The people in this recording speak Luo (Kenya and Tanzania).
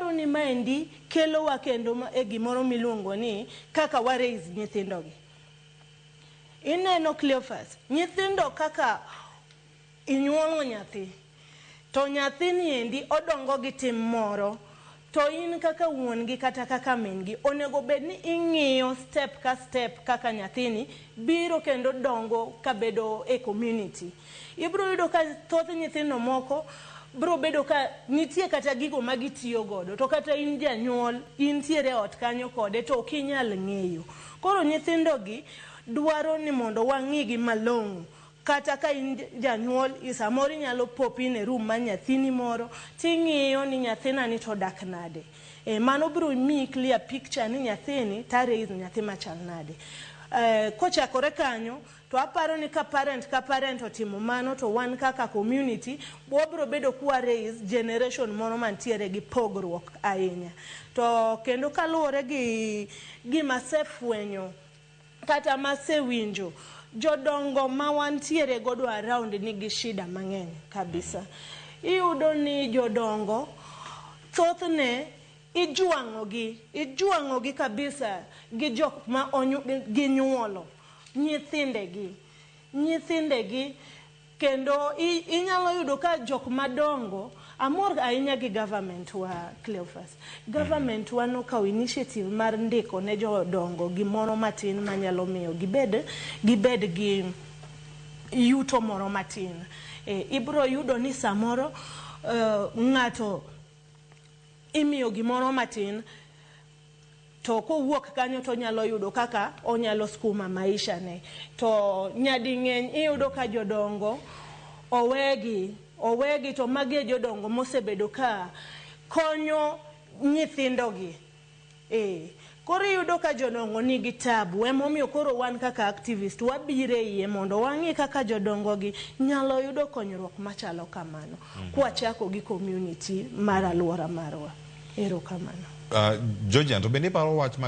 Aparo ni maendi kelowa kendo e gimoro miluongo ni kaka wa raise nyithindogi. Ineno Cleophas, nyithindo kaka inyuolo nyathi, to nyathini endi odongo gi tim moro, to in kaka wuon gi kata kaka min gi, onego bed ni ing'iyo step ka step kaka nyathini biro kendo dongo kabedo e community. Ibiro yudo ka thoth nyithindo moko biro bedo ka nitie kata gigo ma gitiyo godo, to kata in janyuol intiere e ot kanyo kode to ok inyal ng'eyo. Koro nyithindo gi dwaro ni mondo wang'i gi malong'o. Kata ka in janyuol, samoro inyalo pop in e room mar nyathini moro, ting'iyo ni nyathina ni to odak nade. E, mano biro miyi clear picture ni nyathini ta raise nyathi machal nade. Kochakore kanyo, to aparo ni ka parent ka parent otimo mano to wan kaka community wabiro bedo kwa raise generation moro mantiere gi pogruok ahinya. To kendo kaluwore gi gima asefwenyo kata masewinjo, jodongo ma wantiere godo around nigi shida mang'eny kabisa. Iyudo ni jodongo thothne ijwang'o gi, ijwang'o gi kabisa gi jok ma ginyuolo, nyithindegi. Nyithindegi kendo inyalo yudo ka jok madongo amor ahinya gi government wa Cleophas. Government wa nokawo initiative mar ndiko ne jodongo gimoro matin manyalo miyo gibed gi yuto moro matin. E, ibiro yudo ni samoro ng'ato imiyo gimoro matin to kowuok kanyo to onyalo yudo kaka onyalo skuma maisha ne. To nyading'eny iyudo ka jodongo owegi, owegi to magi e jodongo mosebedo ka konyo nyithindogi. E, koro iyudo ka jodongo nigi tabu, emomiyo koro wan kaka activist wabiro e iye mondo wang'i kaka jodongo gi nyalo yudo konyruok machalo kamano. Kwachako gi community mar aluora marwa. Erokamano. Georgian, to bende iparo wach mag